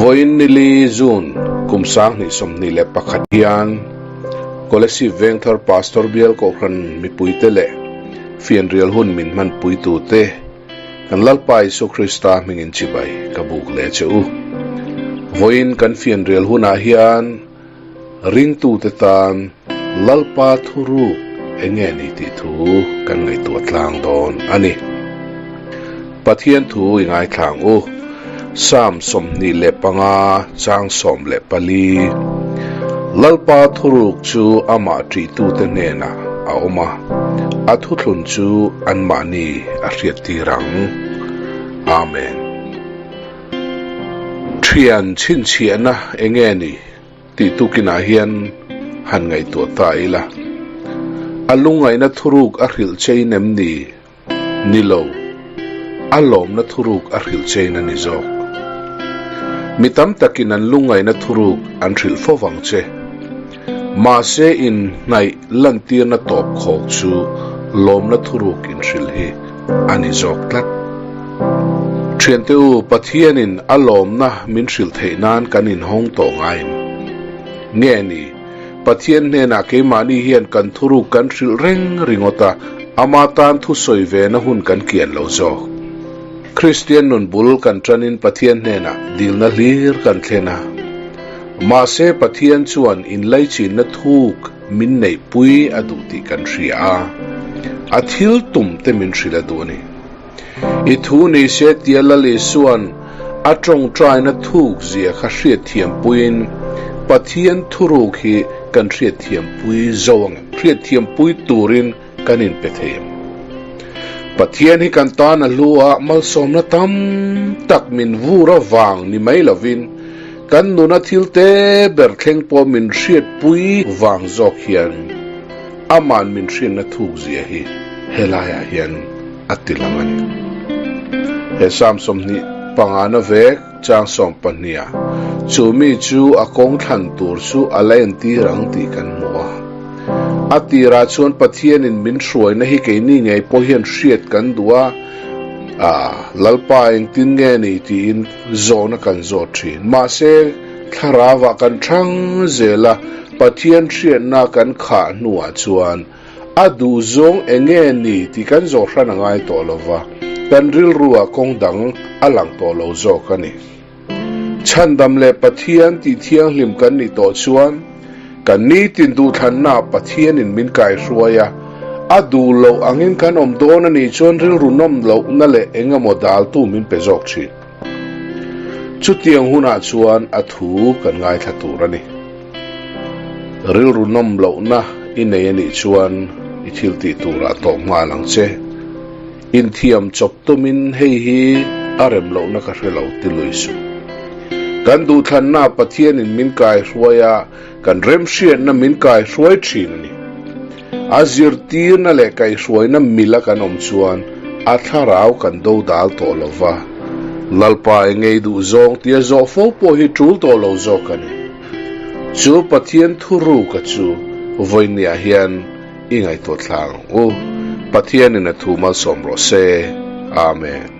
Vawiin nili June kum 2021 hian Kolasib Vengthar Pastor Bial Kohhran mipuite leh fianrial hun min hmanpuitute kan Lalpa Isua Krista hmingin chibai ka buk leh che u. Vawiin kan fianrial hunah hian Ringtute tan Lalpa thuruk enge ni tih thu kan ngaihtuah tlang dawn a ni. Pathian thu i ngaithlang u, Psalm 25 chang 14, Lalpa thuruk chu amah ṭihtute hnenah a awm a, a thuthlun chu anmahni a hriattir ang. Amen. Thian chhinchhiahna enge ni tih tukinah hian han ngaihtuah ta ila. A lungngaihna thuruk a hrilh chein em ni? Ni lo. A lawmna thuruk a hrilh chein a ni zawk. Mi tam takin an lungngaihna thuruk an hrilh fo vang che. Mahse inhnaih lantirna tawp khawk chu lawmna thuruk inhrilh hi a ni zawk tlat. Thiante u, Pathianin a lawmna min hrilh theih nan kan inhawng tawh ngai em? Nge ni, Pathian hnenah keimahni hian kan thuruk kan hrilh reng ringawt a, ama tan thusawi vena hun kan kian lo zawk? Kristian nun bul kan tanin Pathian hnenah dilna hlir kan thlen a. Mahse Pathian chuan inlaichinna thuk min neihpui a duh tih kan hria a, a thil tum te min hrilh a duh a ni. I thu ni se tia Lal Isua'n a tawngtaina thuk zia kha hriatthiampuiin Pathian thuruk hi kan hriatthiampui zo ang em? Hriatthiampui turin kan inpe thei em? Pathian hi kan tan a hlu a, malsawmna tam tak min vur avang ni mai lovin kan nuna thil te ber thleng pawh min hriatpui vang zawk hian aman min hriatna thuk zia hi helaiah hian a ti lang a ni. He Psalm 25 na vek chang 12 ah chu mi chu a kawng thlan tur chu a la entir ang tih kan hmu a. A tirah chuan Pathianin min hruaina hi keini ngei pawh hian hriat kan duh a, Ah, Lalpa engtin nge ni tiin zawhna kan zawt thin. Mahse, thlarauah kan thang zel a, Pathian hriatna kan khah hnuah chuan a duhzawng enge ni tih kan zawh hran a ngai tawh lo va, kan rilruah kawng dang a lang tawh lo zawk a ni. Chhandam leh Pathian tih thianghlim kan nih tawh chuan kan nitin duhthlannaah Pathianin min kaihruai a, a duh loh angin kan awm dawn a nih chuan rilru nawm lohna leh eng emaw daltu min pe zawk thin. Chutiang hunah chuan a thu kan ngaithla tur a ni. Rilru nawm lohna i nei a nih chuan i thil tih turah tawp nghal ang che. Inthiam chawp tumin hei hi a rem lohna ka hre lo ti lui suh. Kan duhthlanna Pathianin min kaihruai a, kan remhriatna min kaihruai thin a ni. A zirtirna leh kaihruaina mila kan awm chuan a thlarau kan do dal tawh lo va, Lalpa e ngei duh zawng tia zawh fo pawh hi tul tawh lo zawk a ni. Chu Pathian thuruka chu vawinia hian i ngaihtuah thlang u. Pathianin a thu malsawm rawh se. Amen.